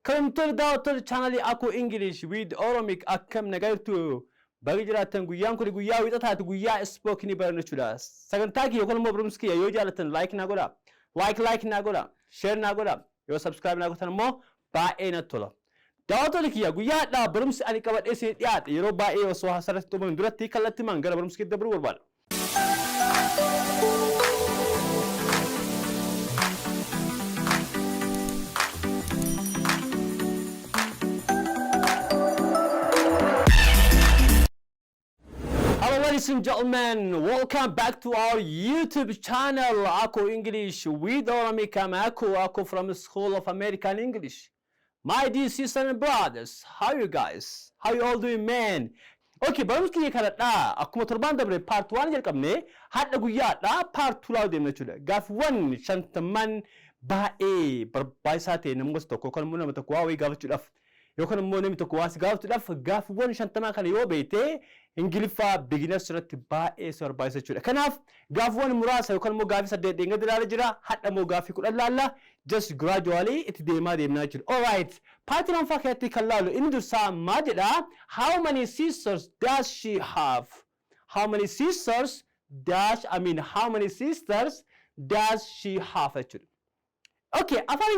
Kabajamtoota daawwattoota chaanalii Akoo English with Oromic, akkam nagaa jirtu? Baga jiraattan. Guyyaan kun guyyaa Wiixataati, guyyaa spokenii barannu jechuudha. Sagantaa kiyya yookaan immoo barumsa kiyya yoo jaallattan like naa godhaa. Like like naa godhaa. Share naa godhaa. Yoo subscribe naa gootan immoo baay'ee natti tola. Daawwattoota kiyya, guyyaa har'aa barumsi ani qabadhee isinii dhiyaadhe, yeroo baay'ee osoo asirratti xumurin duratti kallattimaan gara barumsa keetti dabruu barbaada. Hello, ladies and gentlemen, welcome back to our YouTube channel, Ako English with Oromic. I'm Ako, Ako from the School of American English. My dear sisters and brothers, how you guys? How you all doing, man? Okay, barumsa kiyya kanadhaa akkuma torbaan dabre part 1 jalqabne, hadha guyyaadhaa part 2 laalu deemna jechuudha. Gaaffiiwwan 50n baay'ee barbaachisaa ta'e namoota tokko yookaan immoo nama tokko waa wayii gaafachuudhaaf yookaan immoo namni tokko waa si gaafachuudhaaf, gaaffiiwwan 50 kana yoo beekte Ingiliffaa beginners irratti baay'ee si barbaachisa jechuudha. Kanaaf gaaffiiwwan muraasa yookaan immoo gaaffii 8 dheengadda ilaalee jira. Hadha immoo gaaffii 10 laalla. Just gradually itti deemaa deemnaa jechuudha. Alright. Partii lammaffaa keessatti kan laallu inni dursaa maal jedhaa? How many sisters does she have? How many sisters does, I mean, how many sisters does she have jechuudha. Okay, afaan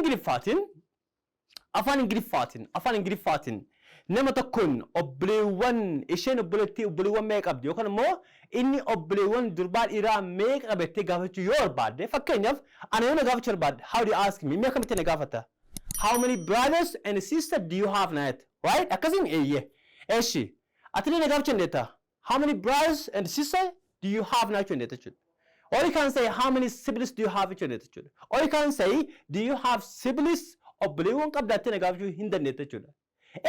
Ingiliffaatiin nama tokkoon obboleewwan isheen obboleettii obboleewwan meeqa qabdi yookaan immoo inni obboleewwan durbaa dhiiraa meeqa qabattee gaafachuu yoo barbaadde, fakkeenyaaf ana yoo na gaafachuu barbaadde, how do you ask me? Mee akkamitti na gaafata? "How many brothers and sisters do you have?" na jette, right? Akkasiin eeyyee. Eshi, ati na gaafachuu dandeetta. "How many brothers and sisters do you have?" na jechuu dandeetta jechuudha. Or you can say, "How many siblings do you have?" jechuu dandeetta jechuudha. Or you can say, "Do you have siblings?" Obboleewwan qabdaattee na gaafachuu hin dandeetta jechuudha.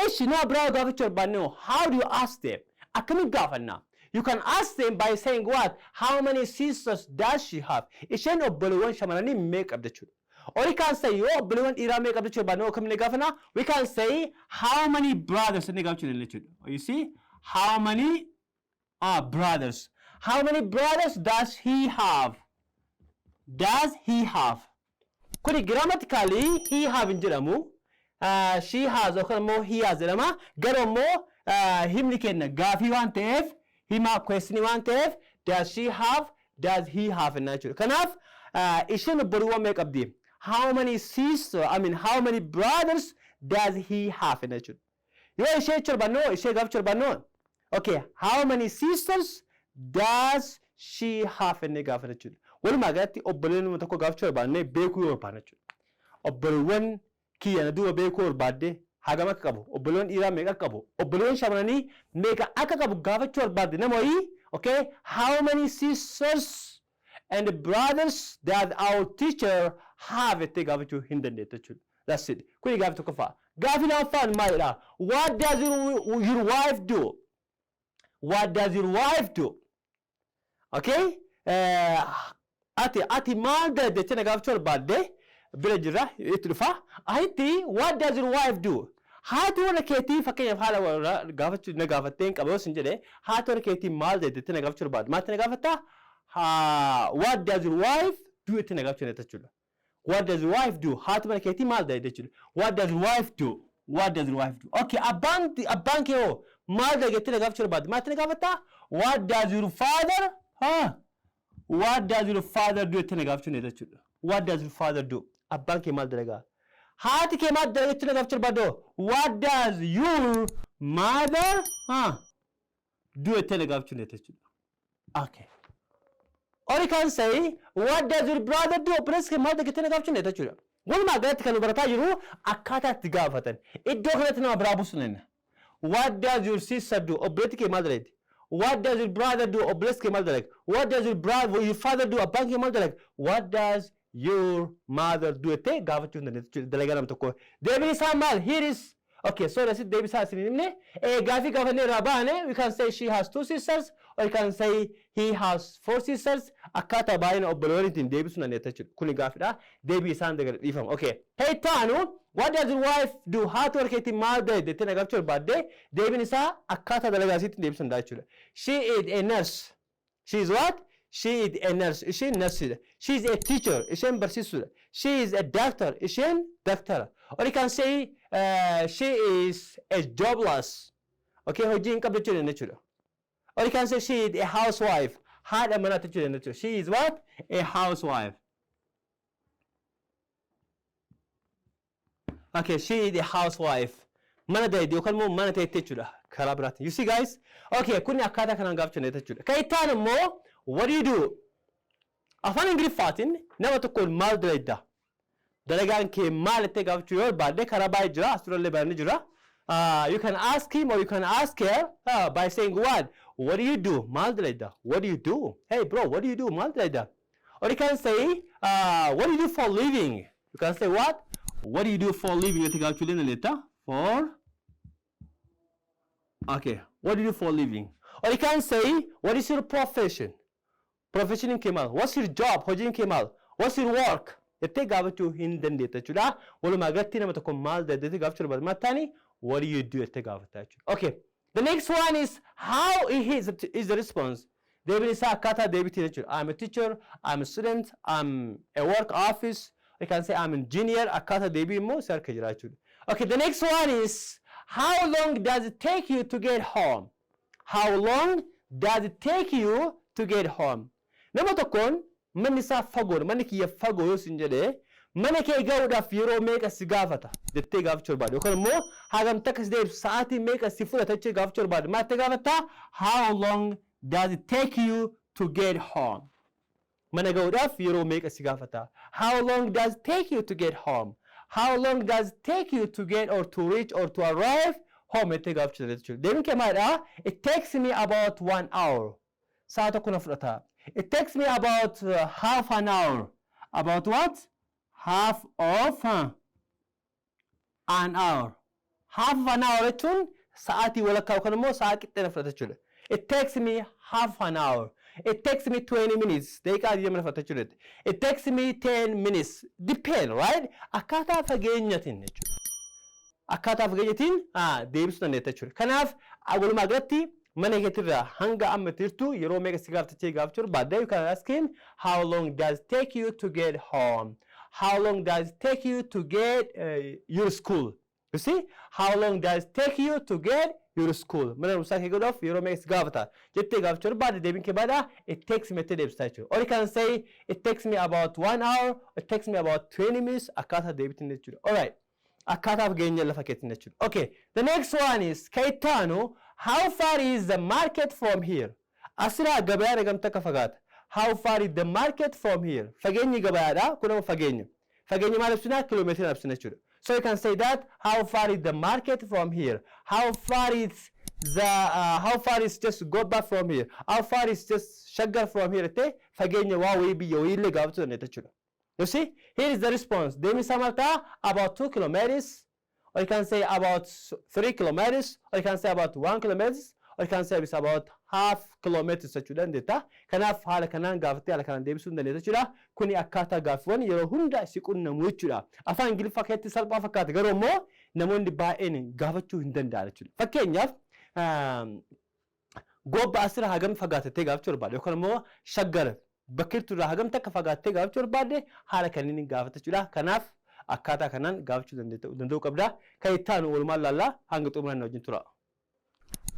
Eshi, nama biraa gaafachuu barbaanne, how do you ask them? Akkamiin gaafannaa? You can ask them by saying what? How many sisters does she have? Isheen obboleewwan shamarranii meeqa qabdi jechuudha. Or you can say, yoo obboleewwan dhiiraa meeqa qabdi jechuu barbaanne akkamiin gaafannaa? We can say, "How many brothers?" inni gaafachuu dandeenya jechuudha. You see? How many brothers? How many brothers does he have? Does he have? Kuni grammatically "he have" hin jedhamu. "She has" yookaan immoo "he has" jedhama. Garuu immoo himni kenna gaafii waan ta'eef, hima question waan ta'eef, "does she have", "does he have" jennaa jechuudha. Kanaaf isheen obboleewwan meeqa qabdi? How many sister, I mean, how many brothers does he have jennaa jechuudha. Yoo ishee jechuu barbaannu, ishee gaafachuu barbaannu, okay, how many sisters does she have jennee gaafanna jechuudha. Walumaa galatti obboleewwan nama tokko gaafachuu barbaanne, beekuu yoo barbaanne jechuudha. Obboleewwan kiyya na duuba beekuu barbaadde, hagam akka qabu, obboleewwan dhiiraa meeqa akka qabu, obboleewwan shamarranii meeqa akka qabu gaafachuu barbaadde nama wayii, okay, "How many sisters and brothers does our teacher have?" jettee gaafachuu hin dandeettu jechuudha. That's it. Kuni gaafii tokkoffaa. Gaafii lammaffaan maalidha? What does your wife do? What does your wife do? Okay? Ati maal dalagde jettee na gaafachuu barbaadde, bira jirra, itti dhufa. Asitti what does your wife do? Haati warra keetii, fakkeenyaaf haadha warraa gaafachuu na gaafattee hin qabu yoo sin jedhe, haati warra keetii maal dalagde jettee na gaafachuu barbaadde. Maaltti na gaafatta? "What does your wife do?" jettee na gaafachuu dandeetta jechuudha. What does your wife do? Haati mana keetii maal dalagde jechuudha. What does your wife do? What does your wife do? Okay, abbaan kee hoo maal dalagde jettee na gaafachuu barbaadde. Maaltti na gaafatta? What does your father, huh? What does your father do jettee na gaafachuu dandeetta jechuudha. What does your father do? Abbaan kee maal dalagaa? Haati kee maal dalagaa jettee na gaafachuu barbaadde. "What does your mother, huh, do?" jettee na gaafachuu dandeetta jechuudha. Okay. Or you can say, "What does your brother do?" Obboleessi kee maal dalagaa jettee na gaafachuu dandeetta jechuudha. Walumaa galatti kan nu barataa jiru akkaataa itti gaafatan. Iddoo kanatti nama biraa buusuu dandeenya. What does your sister do? Obboleetti kee maal dalagdi? What does your brother do? Obboleessi kee maal dalaga? What does your brother, your father do? Abbaan kee maal dalaga? What does your mother do jettee gaafachuu hin dandeettu jechuudha dalagaa nama tokkoo. Deebiin isaa maal? Here is, okay, so asitti deebii isaa isin himne. Gaafii gaafannee irraa baane, we can say she has two sisters or you can say he has four sisters. Akkaataa baay'ina obboleewwaniitiin deebisuu dandeetta jechuudha. Kuni gaafiidha. Deebii isaan gadi dhiifama. Okay. Hey taanu, what does your wife do? Haati warra keetii maal dalagde jettee na gaafachuu barbaadde, deebiin isaa akkaataa dalagaa isiitti deebisuu danda'a jechuudha. She is a nurse. She is what? She is a nurse. Isheen nursiidha. She is a teacher. Isheen barsiisuudha. She is a doctor. Isheen doctora. Or you can say she is a jobless. Okay, hojii hin qabdu jechuu dandeenya jechuudha. Or you can say she is a housewife. Haadha manaati jechuu dandeenya jechuudha. She is what? A housewife. Okay, she is a housewife. Mana daydi yookaan immoo mana teette jechuudha. Karaa biraatiin. You see, guys? Okay, kuni akkaataa kanaan gaafachuu dandeenya jechuudha. Kan itti aanu immoo, what do you do? Afaan Ingiliffaatiin nama tokkoon maal dalayda? Dalagaan kee maal jettee gaafachuu yoo barbaadde karaa baay'ee jira. As durallee barannee jira. You can ask him or you can ask her by saying what? What do you do? Maal dalayda? What do you do? Hey bro, what do you do? Maal dalayda? Or you can say, what do you do for living? You can say what? What do you do for living? Jettee gaafachuu illee dandeetta. For Okay, what do you do for living? Or you can say, what is your profession? Profession kee maal? What's your job? Hojiin kee maal? What's your work? Jettee gaafachuu hin dandeetta jechuudha. Walumaa galatti nama tokko maal dandeettee gaafachuu barbaadde mattaani, what do you do jettee gaafata jechuudha. Okay. The next one is how is the response. Deebiin isaa akkaataa deebiitiin jechuudha. I'm a teacher, I'm a student, I'm a work office. You can say I'm engineer. Akkaataa deebii immoo si harka jira jechuudha. Okay, the next one is, how long does it take you to get home? How long does it take you to get home? Nama tokkoon manni isaa fagoodha, manni kiyya fagoo yoo sin jedhee, mana kee ga'uudhaaf yeroo meeqa si gaafata jettee gaafachuu barbaade yookaan immoo hagam takka si deemsu, sa'aatii meeqa si fudhata jettee gaafachuu barbaade, maal jettee gaafatta? How long does it take you to get home? Mana ga'uudhaaf yeroo meeqa si gaafata? How long does it take you to get home? How long does it take you to get or to reach or to arrive home jettee gaafachuu dandeetta jechuudha. Deebiin kee maalidha? It takes me about one hour. Sa'a tokko na fudhata. It takes me about half an hour. About what? Half of an hour. Half of an hour jechuun sa'aatii walakkaa yookaan immoo sa'a qixxee na fudhata jechuudha. It takes me half an hour. It takes me 20 minutes. Daqiiqaa 20 na fudhata jechuudha. It takes me 10 minutes. Depend, right? Akkaataa fageenyatiin jechuudha. Akkaataa fageenyatiin deebisuu dandeetta jechuudha. Kanaaf walumaa galatti mana keetirraa hanga amma jirtu yeroo meeqa si gaafatachee gaafachuu barbaadde, you can ask him, how long does it take you to get home? How long does it take you to get your school? You see? How long does it take you to get your school? Mana barumsaa kee godhuuf yeroo meeqa si gaafata jettee gaafachuu barbaadde, deebiin kee baadha it takes me jettee deebistaa jechuudha. Or you can say it takes me about one hour, it takes me about 20 minutes, akkaataa deebiitiin jechuudha. Alright. Akkaataa fageenya lafa keetiin jechuudha. Okay. The next one is, kan itti aanu, how far is the market from here? Asirraa gabayaan hagam takka fagaata? How far is the market from here? Fageenyi gabayaadha. Kun amma fageenya. Fageenya maal ibsina? Kiiloomeetira ibsina jechuudha. So you can say that, how far is the market from here? How far is just Goba from here? How far is just Shaggar from here? Jettee fageenya waa wayii biyya wayiillee gaafachuu dandeetta jechuudha. You see, here is the response. Deebiin isaa maal ta'a? About 2 kilometers, or you can say about 3 kilometers, or you can say about 1 kilometers, or you can say it's about half kilometers jechuu dandeetta. Kanaaf haala kanaan gaafattee haala kanaan deebisuu dandeetta jechuudha. Kuni akkaataa gaaffiiwwan yeroo hunda si qunnamu jechuudha. Afaan Ingiliffaa keessatti salphaa fakkaata, garuu immoo namoonni baay'een gaafachuu hin danda'an jechuudha. Fakkeenyaaf, Gobba asirraa hagam fagaatettee gaafachuu barbaade yookaan immoo Shaggar bakka irraa hagam takka fagaattee gaafachuu barbaade, haala kanneen gaafata jechuudha. Kanaaf akkaataa kanaan gaafachuu danda'uu qabda. Kan itti aanu walumaan laallaa, hanga xumuraan wajjin tura.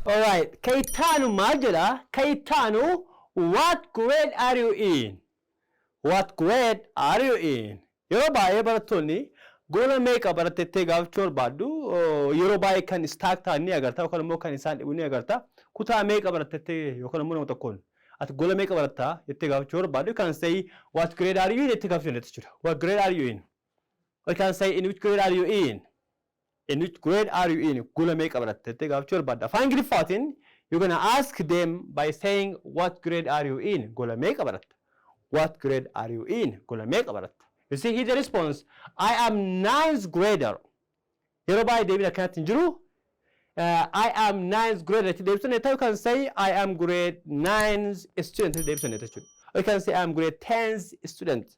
Alright, kan itti aanu maal jedha? Kan itti aanu, what grade are you in? What grade are you in? Yeroo baay'ee barattoonni gola meeqa barattettee gaafachuu barbaaddu, yeroo baay'ee kan stuck ta'an ni agarta yookaan immoo kan isaan dhibu ni agarta. Kutaa meeqa barattettee yookaan immoo nama tokkoon ati gola meeqa barattaa jettee gaafachuu barbaaddu, you can say, what grade are you in jettee gaafachuu dandeetta jechuudha. What grade are you in? Or you can say, in which grade are you in? In which grade are you in? Gola meeqa baratte jettee gaafachuu barbaadda. Afaan Ingiliffaatiin you're gonna ask them by saying, what grade are you in? Gola meeqa baratta? What grade are you in? Gola meeqa baratta? You see here the response, I am ninth grader. Yeroo baay'ee deebiin akkanatti hin jiru. I am ninth grader jettee deebisuu dandeetta. You can say I am grade 9th student jettee deebisuu dandeetta jechuudha. Or you can say I am grade 10th student.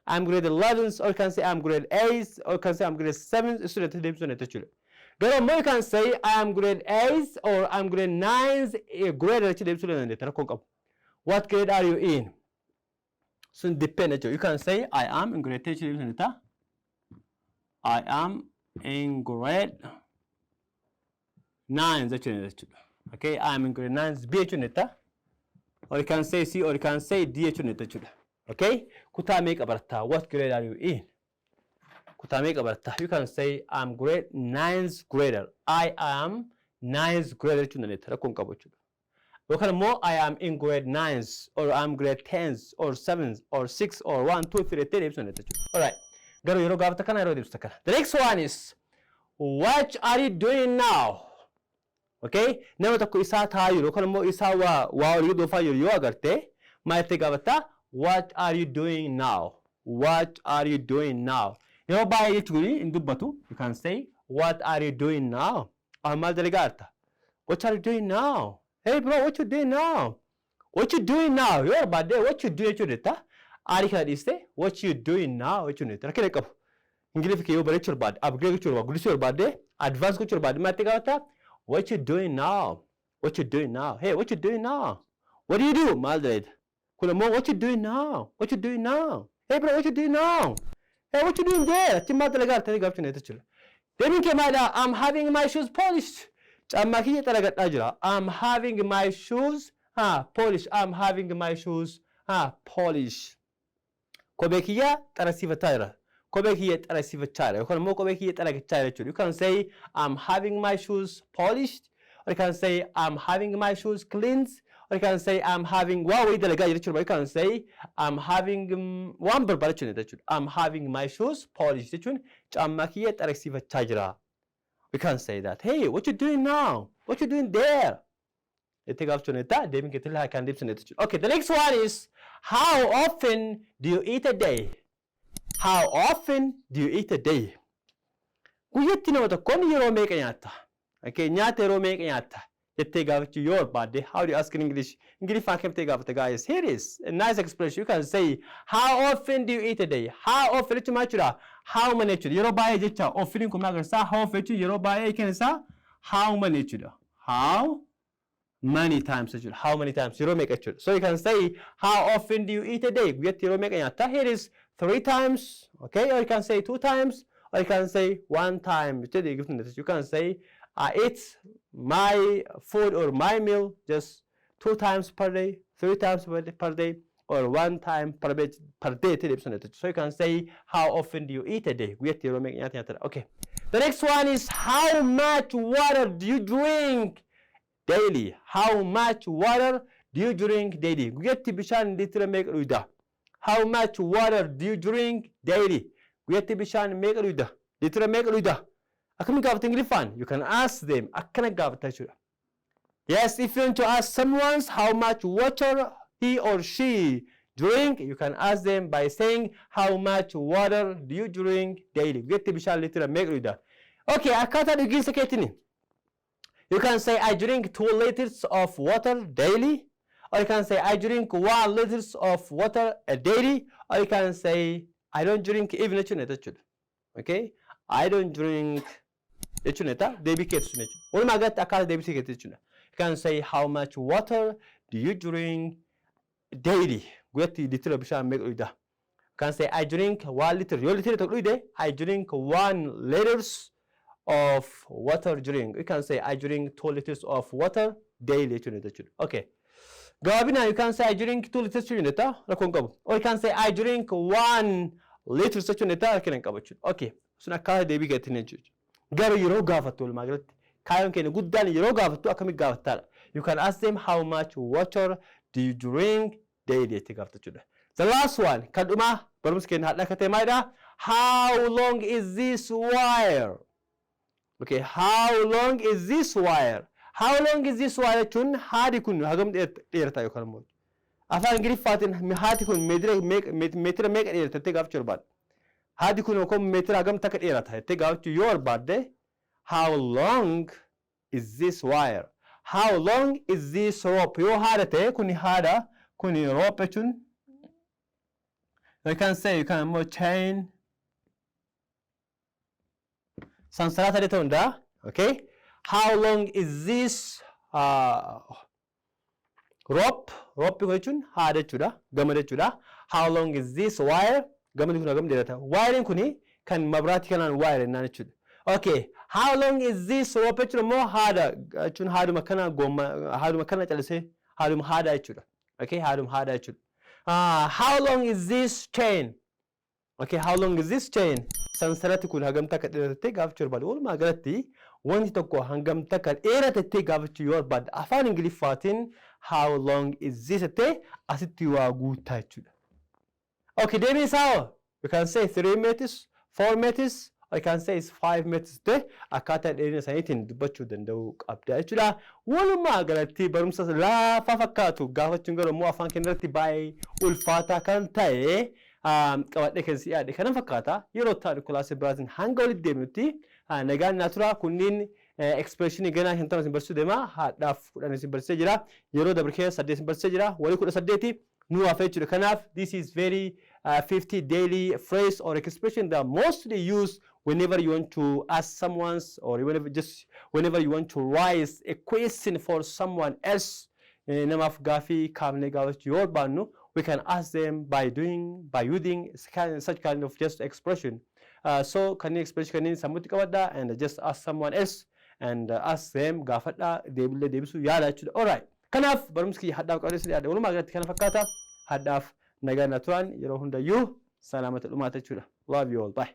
I'm grade 11th, or you can say I'm grade 8th, or you can say I'm grade 7th student jettee deebisuu dandeetta jechuudha. Garuu immoo you can say I am grade 8th or I'm grade 9th grader jettee deebisuu dandeetta, rakkoo hin qabu. What grade are you in? Sun depend jechuudha. You can say I am in grade 10 jettee deebisuu dandeetta. I am in grade 9 jechuun jechuudha. Okay, I am in grade 9 B jechuun jetta. Or you can say C or you can say D jechuun jechuudha. Okay, kutaa meeqa barattaa? What grade are you in? Kutaa meeqa barattaa? You can say, "I'm grade 9th grader." "I am 9th grader" jechuun dandeetta, rakkoon qabu jechuudha. Yookaan immoo "I am in grade 9th" or "I'm grade 10th" or 7th or 6 or 1, 2, 3 jettee deebisuu dandeetta jechuudha. Alright. Garuu yeroo gaafata kana yeroo deebista kana. The next one is, "What are you doing now?" Okay? Nama tokko isaa taa'aa jiru yookaan immoo isaa waa waa olii doofaa jiru yoo agarte maal itti gaafatta? What are you doing now? What are you doing now? Yeroo baay'ee jechuun hin dubbatu. You can say, "What are you doing now?" Ah, maal dalagaa jirta? What are you doing now? Hey bro, what you doing now? What you doing now? Yoo barbaadde "what you do" jechuu dandeetta. Are kana dhiiste "what you doing now" jechuu dandeetta. Rakkina qabu. Ingiliffi kee yoo barachuu barbaadde, upgrade gochuu barbaadde, guddisuu barbaadde, advance gochuu barbaadde maal itti gaafatta? What you doing now? What you doing now? Hey, what you doing now? What do you do? Maal dalagda? Kun immoo, what you doing now? What you doing now? Hey bro, what you doing now? Hey, what you doing there? Achi maal dalagaa jirtanii gaafachuu dandeetta jechuudha. Deebiin kee maalidha? I'm having my shoes polished. Caammaa kiyya xaragadhaa jira. I'm having my shoes polish. I'm having my shoes polish. Kophee kiyya xarasiifachaa jira. Kophee kiyya xarasiifachaa jira yookaan immoo kophee kiyya xaragachaa jira jechuudha. You can say, "I'm having my shoes polished," or you can say, "I'm having my shoes cleaned," or you can say, "I'm having" waa wayii dalagaa jira jechuudha. You can say, "I'm having" waan barbaada jechuudha. "I'm having my shoes polished" jechuun caammaa kiyya xarasiifachaa jira. We can say that. Hey, what you doing now? What you doing there? Itti gaafachuu dandeetta. Deebiin keetti illee kan deebisuu dandeetta jechuudha. Okay, the next one is, how often do you eat a day? How often do you eat a day? Guyyatti nama tokkoon yeroo meeqa nyaatta? Okay, nyaata yeroo meeqa nyaatta? Jettee gaafachuu yoo barbaadde, how do you ask in English? Ingiliffaan akkamitti gaafata, guys? Here is a nice expression. You can say, "How often do you eat a day?" How often jechuun maal jechuudha? How many jechuudha. Yeroo baay'ee jecha often kun maal agarsiisa? How often jechuun yeroo baay'ee kan isaa how many jechuudha. How many times jechuudha. How many times, yeroo meeqa jechuudha. So you can say, "How often do you eat a day?" Guyyatti yeroo meeqa nyaatta? Here is three times, okay? Or you can say two times, or you can say one time. You can say, "I eat my food or my meal just two times per day, three times per day, or one time per day." So you can say, "How often do you eat a day?" Guyyatti yeroo meeqa nyaata nyaata? Okay. The next one is, how much water do you drink daily? How much water do you drink daily? Guyyatti bishaan liitira meeqa dhugda? How much water do you drink daily? Guyyatti bishaan meeqa dhugda? Liitira meeqa dhugda? Akkamiin gaafata Ingiliffaan? You can ask them. Akkana gaafata jechuudha. Yes, if you want to ask someone how much water he or she drink, you can ask them by saying, "How much water do you drink daily?" Guyyatti bishaan liitira meeqa dhugda? Okay, akkaataa dhugiinsa keetiin. You can say, "I drink 2 liters of water daily." Or you can say, "I drink 1 liters of water a daily." Or you can say, "I don't drink even" jechuudha jechuudha. Okay? "I don't drink" jechuudha. Deebii keetu sun jechuudha. Walumaa galatti akkaataa deebisii keetu jechuudha. You can say, "How much water do you drink daily?" Guyyatti liitira bishaan meeqa dhugda? You can say, "I drink 1 liter." Yoo liitira tokko dhugde, "I drink 1 liters of water drink." You can say, "I drink 2 liters of water daily" jechuudha jechuudha. Okay. Gabaabinaan you can say, "I drink 2 liters" jechuudha rakkoon qabu. Or you can say, "I drink 1 liters" jechuudha rakkina hin qabu jechuudha. Okay. Sun akkaataa deebii keetiin jechuudha. Garuu yeroo gaafattu walumaa galatti kaayyoon keenya guddaan yeroo gaafattu akkamitti gaafattaadha. You can ask them, "How much water do you drink daily?" jettee gaafata jechuudha. The last one, kan dhumaa barumsa keenya har'a akka ta'e maalidha? How long is this wire? Okay, how long is this wire? How long is this wire jechuun haadi kun hagam dheerata yookaan immoo afaan Ingiliffaatiin haati kun meetira meeqa dheerata jettee gaafachuu barbaadde. Haadi kun yookaan meetira hagam takka dheerata jettee gaafachuu yoo barbaadde, how long is this wire? How long is this rope? Yoo haada ta'e, kuni haada, kuni rope jechuun, you can say, you can immoo chain, sansalata illee ta'uu danda'a. Okay? How long is this rope? Rope jechuun haada jechuudha. Gamada jechuudha. How long is this wire? Gamadni kun hagam dheerata? Wire kuni kan mabraatii kanaan wire jennaan jechuudha. Okay, "How long is this rope?" jechuun immoo haada jechuun haaduma kana gooma, haaduma kana callisee, haaduma haadaa jechuudha. Okay, haaduma haadaa jechuudha. How long is this chain? Okay, how long is this chain? Sansalati kun hangam takka dheerattee gaafachuu barbaade. Walumaa galatti wanti tokko hangam takka dheeratettee gaafachuu yoo barbaadde, afaan Ingiliffaatiin "How long is this?" jettee asitti waa guuttaa jechuudha. Okay, deebiin isaa hoo? You can say 3 meters, 4 meters, or you can say it's 5 meters jettee akkaataa dheerina isaaniitiin dubbachuu danda'uu qabda jechuudha. Walumaa galatti barumsa laafaa fakkaatu gaafachuun garuu immoo afaan keenya irratti baay'ee ulfaataa kan ta'e qabadhee kan si yaade kana fakkaata. Yeroo ta'u kilaasii biraatiin hanga walitti deemnutti nagaan naa tura. Kunniin expressionii ganaa 50 isin barsiisuu deema. Haadhaaf 10 isin barsiisee jira. Yeroo dabre keessa saddeet isin barsiisee jira. Walii 18 nu hafe jechuudha. Kanaaf this is very 50 daily phrase or expression that mostly used whenever you want to ask someone's or whenever, just whenever you want to raise a question for someone else. Namaaf gaafii kaafnee gaafachuu yoo barbaannu, we can ask them by using such kind of just expression. So kanneen expression kanneen sammuutti qabadhaa and just ask someone else and ask them, gaafadhaa, deebillee deebisuu yaala jechuudha. Alright. Kanaaf barumsi kiyya hadhaaf qabadhee dhiyaadhe walumaa galatti kana fakkaata. Hadhaaf nagaa na turan, yeroo hundayyuu salaamata dhumaata jechuudha. Love you all. Bye.